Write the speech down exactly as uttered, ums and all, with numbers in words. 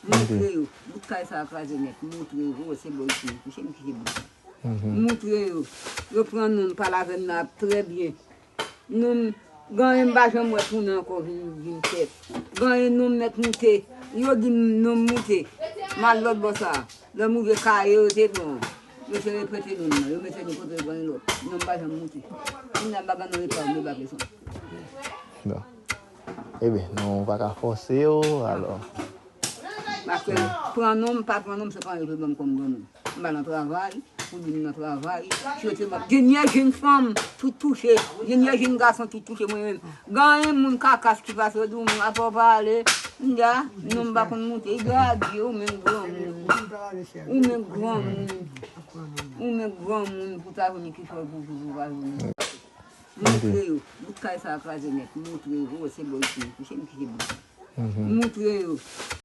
Moutre yo. Bout kay sa a kraze nèt. Moutre yo. Ou wè se bò isit m kouche, m kite bout sa. Moutre yo. Yo pran non m, pale avè m nan trè byen. Non m, genyen m pa janm wè tounen ankò vin, vin fèt. Genyen non m mèt moute. Yo di m non m moute. M al lòt bò sa a. Lè m rive kay yo, yo te bon. Yo te repete non m nan. Yo mete nou kote yo genyen lòt. Non m pa janm moute. Kounya m pa gen non epa m debake sou. Bon. Ebyen, nou pa ka fòse yo, alò. Paske pran non m, pa pran non m, se pa yo te ban m kòm granmoun. M pa nan travay, pou di m nan travay. Si yo te ban m, denyè jenn fanm, tout touche. Denyè jenn gason, tout touche mwen menm. Genyen moun kakas ki pase, yo di w, "Apre w pale, m di a, non m pa konn moute." Gadye, ou menm granmoun. Ou menm granmoun. Ou menm granmoun, pou ta vini ki fè w pou, pou, pou pa vini. Moutre yo. Bout kay sa a kraze nèt. Moutre yo. Ou wè se bò isit m kouche, m kite bout sa. Moutre yo.